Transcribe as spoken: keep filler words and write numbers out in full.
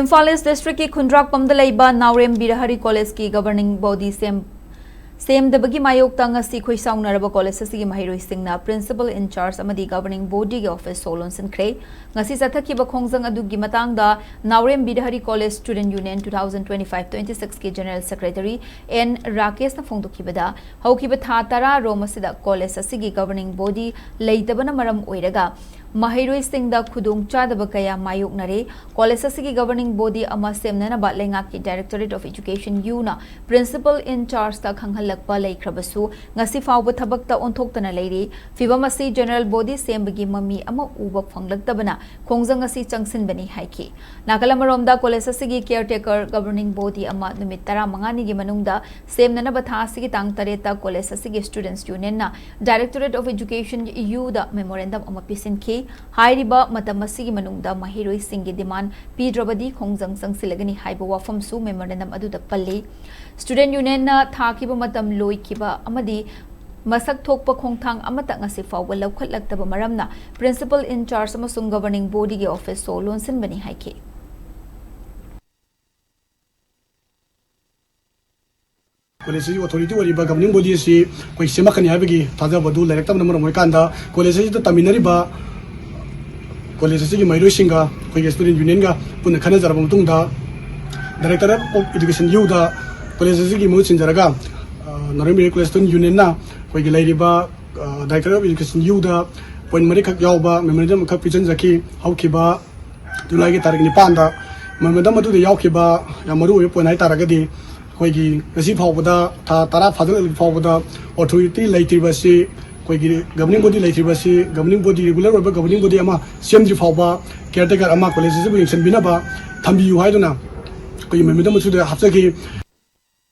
ꯏꯝꯐꯥꯜ ꯏꯁ ꯗꯤꯁꯇ꯭ꯔꯤꯛꯀꯤ ꯈꯨꯟꯗ꯭ꯔꯥꯛꯄꯝꯗ ꯂꯩꯕ ꯅꯥꯎꯔꯦꯝ ꯕꯤꯔꯍꯔꯤ ꯀꯣꯂꯦꯖꯀꯤ ꯒꯕꯔꯅꯤꯡ ꯕꯣꯗꯤ ꯁꯦꯝ-, ꯁꯦꯝꯗꯕꯒꯤ ꯃꯥꯌꯣꯛꯇ ꯉꯁꯤ ꯈꯣꯏꯁꯥꯎꯅꯔꯕ ꯀꯣꯂꯦꯖ ꯑꯁꯤꯒꯤ ꯃꯍꯩꯔꯣꯏꯁꯤꯡꯅ ꯄ꯭ꯔꯤꯟꯁꯤꯄꯜ ꯏꯟꯆꯥꯔꯖ ꯑꯃꯗꯤ ꯒꯕꯔꯅꯤꯡ ꯕꯣꯗꯤꯒꯤ ꯑꯣꯐꯤꯁ ꯁꯣ ꯂꯣꯟꯁꯤꯟꯈ꯭ꯔꯦ꯫ ꯉꯁꯤ ꯆꯠꯊꯈꯤꯕ ꯈꯣꯡꯖꯪ ꯑꯗꯨꯒꯤ ꯃꯇꯥꯡꯗ Naorem Birahari college student union two thousand twenty five twenty ꯁꯤꯛꯁꯀꯤ ꯖꯦꯅꯔꯦꯜ ꯁꯦꯀ꯭ꯔꯦꯇꯔꯤ ꯑꯦꯟ ꯔꯥꯀꯦꯁꯅ ꯐꯣꯡꯗꯣꯛꯈꯤꯕꯗ, ꯍꯧꯈꯤꯕ ꯊꯥ ꯇꯔꯥ ꯔꯣꯝ ꯑꯁꯤꯗ ꯀꯣꯂꯦꯖ ꯑꯁꯤꯒꯤ ꯒꯕꯔꯅꯤꯡ ꯕꯣꯗꯤ ꯂꯩꯇꯕꯅ ꯃꯔꯝ ꯑꯣꯏꯔꯒ ꯃꯍꯩꯔꯣꯏꯁꯤꯡꯗ ꯈꯨꯗꯣꯡꯆꯥꯗꯕ ꯀꯌꯥ ꯃꯥꯌꯣꯛꯅꯔꯦ꯫ ꯀꯣꯂꯦꯖ ꯑꯁꯤꯒꯤ ꯒꯕꯔꯅꯤꯡ ꯕꯣꯗꯤ ꯑꯃ ꯁꯦꯝꯅꯅꯕ ꯂꯩꯉꯥꯛꯀꯤ ꯗꯥꯏꯔꯦꯛꯇꯣꯔꯦꯠ ꯑꯣꯐ ꯏꯖꯨꯀꯦꯁꯟ, ꯌꯨꯅ ꯄ꯭ꯔꯤꯟꯁꯤꯄꯜ ꯏꯟꯆꯥꯔꯖꯇ ꯈꯪꯍꯜꯂꯛꯄ ꯂꯩꯈ꯭ꯔꯕꯁꯨ, ꯉꯁꯤ ꯐꯥꯎꯕ ꯊꯕꯛꯇ ꯑꯣꯟꯊꯣꯛꯇꯅ ꯂꯩꯔꯤ꯫ ꯐꯤꯚꯝ ꯑꯁꯤ ꯖꯦꯅꯔꯦꯜ ꯕꯣꯗꯤ ꯁꯦꯝꯕꯒꯤ ꯃꯃꯤ ꯑꯃ ꯎꯕ ꯐꯪꯂꯛꯇꯕꯅ ꯈꯣꯡꯖꯪ ꯑꯁꯤ ꯆꯪꯁꯤꯟꯕꯅꯤ ꯍꯥꯏꯈꯤ꯫ ꯅꯥꯀꯜ ꯑꯃꯔꯣꯝꯗ, ꯀꯣꯂꯦꯖ ꯑꯁꯤꯒꯤ ꯀꯤꯌꯔꯇꯦꯀꯔ ꯒꯕꯔꯅꯤꯡ ꯕꯣꯗꯤ ꯑꯃ ꯅꯨꯃꯤꯠ ꯇꯔꯥꯃꯉꯥꯅꯤꯒꯤ ꯃꯅꯨꯡꯗ ꯁꯦꯝꯅꯅꯕ ꯊꯥ ꯑꯁꯤꯒꯤ ꯇꯥꯡ ꯇꯔꯦꯠꯇ ꯀꯣꯂꯦꯖ ꯑꯁꯤꯒꯤ ꯁ꯭ꯇꯨꯗꯦꯟꯠꯁ ꯌꯨꯅꯤꯌꯟꯅ ꯗꯥꯏꯔꯦꯛꯇꯣꯔꯦꯠ ꯑꯣꯐ ꯏꯖꯨꯀꯦꯁꯟ, ꯌꯨꯗ ꯃꯦꯃꯣꯔꯦꯟꯗꯝ ꯑꯃ ꯄꯤꯁꯤꯟꯈꯤ꯫ ꯍꯥꯏꯔꯤꯕ ꯃꯇꯝ ꯑꯁꯤꯒꯤ ꯃꯅꯨꯡꯗ ꯃꯍꯩꯔꯣꯏꯁꯤꯡꯒꯤ ꯗꯤꯃꯥꯟ ꯄꯤꯗ꯭ꯔꯕꯗꯤ ꯈꯣꯡꯖꯪ ꯆꯪꯁꯤꯜꯂꯒꯅꯤ ꯍꯥꯏꯕ ꯋꯥꯐꯝꯁꯨ ꯃꯦꯃꯣꯔꯦꯟꯗꯝ ꯑꯗꯨꯗ ꯄꯜꯂꯤ꯫ ꯁ꯭ꯇꯨꯗꯦꯟꯠ ꯌꯨꯅꯤꯌꯟꯅ ꯊꯥꯈꯤꯕ ꯃꯇꯝ ꯂꯣꯏꯈꯤꯕ ꯑꯃꯗꯤ ꯃꯁꯛ ꯊꯣꯛꯄ ꯈꯣꯡꯊꯥꯡ ꯑꯃꯠꯇ ꯉꯁꯤ ꯐꯥꯎꯕ ꯂꯧꯈꯠꯂꯛꯇꯕ ꯃꯔꯝꯅ ꯄ꯭ꯔꯤꯟꯁꯤꯄꯜ ꯏꯟꯆꯥꯔꯖ ꯑꯃꯁꯨꯡ ꯒꯕꯔꯅꯤꯡ ꯕꯣꯗꯤꯒꯤ ꯑꯣꯐꯤꯁ ꯁꯣ ꯂꯣꯟꯁꯤꯟꯕꯅꯤ ꯍꯥꯏꯈꯤ꯫ ꯀꯣꯂꯦꯖ ꯑꯁꯤꯒꯤ ꯑꯣꯊꯣꯔꯤꯇꯤ ꯑꯣꯏꯔꯤꯕ ꯒꯕꯔꯅꯤꯡ ꯕꯣꯗꯤ ꯑꯁꯤ ꯑꯩꯈꯣꯏ ꯁꯦꯝꯃꯛꯀꯅꯤ ꯍꯥꯏꯕꯒꯤ ꯊꯥꯖꯕ ꯑꯗꯨ ꯂꯩꯔꯛꯇꯕꯅ ꯃꯔꯝ ꯑꯣꯏꯔꯀꯥꯟꯗ, ꯀꯣꯂꯦꯖ ꯑꯁꯤꯗ ꯇꯝꯃꯤꯟꯅꯔꯤꯕ ꯀꯣꯂꯦꯖ ꯑꯁꯤꯒꯤ ꯃꯍꯩꯔꯣꯏꯁꯤꯡꯒ ꯑꯩꯈꯣꯏꯒꯤ ꯁ꯭ꯇꯨꯗꯦꯟꯠ ꯌꯨꯅꯤꯌꯟꯒ ꯄꯨꯟꯅ ꯈꯟꯅꯖꯔꯕ ꯃꯇꯨꯡꯗ, ꯗꯥꯏꯔꯦꯛꯇꯣꯔꯦꯠ ꯑꯣꯐ ꯏꯖꯨꯀꯦꯁꯟ, ꯌꯨꯗ ꯀꯣꯂꯦꯖ ꯑꯁꯤꯒꯤ ꯃꯍꯨꯠ ꯁꯤꯟꯖꯔꯒ, ꯑ, ꯅꯥꯎꯔꯦꯝ ꯕꯤꯔꯍꯔꯤ ꯀꯣꯂꯦꯖ ꯁ꯭ꯇꯨꯗꯦꯟꯠ ꯌꯨꯅꯤꯌꯟꯅ ꯑꯩꯈꯣꯏꯒꯤ ꯂꯩꯔꯤꯕ, ꯑ, ꯗꯥꯏꯔꯦꯛꯇꯣꯔꯦꯠ ꯑꯣꯐ ꯏꯖꯨꯀꯦꯁꯟ, ꯌꯨꯗ ꯄꯣꯏꯟꯠ ꯃꯔꯤꯈꯛ ꯌꯥꯎꯕ ꯃꯦꯃꯣꯔꯦꯟꯗꯝ ꯑꯃꯈꯛ ꯄꯤꯁꯤꯟꯖꯈꯤ꯫ ꯍꯧꯈꯤꯕ ꯖꯨꯂꯥꯏꯒꯤ ꯇꯥꯔꯤꯛ ꯅꯤꯄꯥꯟꯗ ꯃꯦꯃꯣꯔꯦꯟꯗꯝ ꯑꯗꯨꯗ ꯌꯥꯎꯈꯤꯕ ꯌꯥꯝ ꯃꯔꯨ ꯑꯣꯏꯕ ꯄꯣꯏꯟꯠ ꯍꯥꯏ ꯇꯥꯔꯒꯗꯤ, ꯑꯩꯈꯣꯏꯒꯤ ꯉꯁꯤ ꯐꯥꯎꯕꯗ ꯊꯥ ꯇꯔꯥ ꯐꯥꯖꯤꯜꯂꯛꯂꯕ ꯐꯥꯎꯕꯗ ꯑꯣꯊꯣꯔꯤꯇꯤ ꯂꯩꯇ꯭ꯔꯤꯕꯁꯤ, ꯑꯩꯈꯣꯏꯒꯤ ꯒꯕꯔꯅꯤꯡ ꯕꯣꯗꯤ ꯂꯩꯇ꯭ꯔꯤꯕꯁꯤ, ꯒꯕꯔꯅꯤꯡ ꯕꯣꯗꯤ, ꯔꯤꯒꯨꯂꯔ ꯑꯣꯏꯕ ꯒꯕꯔꯅꯤꯡ ꯕꯣꯗꯤ ꯑꯃ ꯁꯦꯝꯗ꯭ꯔꯤ ꯐꯥꯎꯕ ꯀꯤꯌꯔꯇꯦꯀꯔ ꯑꯃ ꯀꯣꯂꯦꯖ ꯑꯁꯤꯕꯨ ꯌꯦꯡꯁꯤꯟꯕꯤꯅꯕ ꯊꯝꯕꯤꯌꯨ ꯍꯥꯏꯗꯨꯅ ꯑꯩꯈꯣꯏꯒꯤ ꯃꯦꯃꯣꯔꯦꯟꯗꯝ ꯑꯁꯤꯗ ꯍꯥꯞꯆꯈꯤ꯫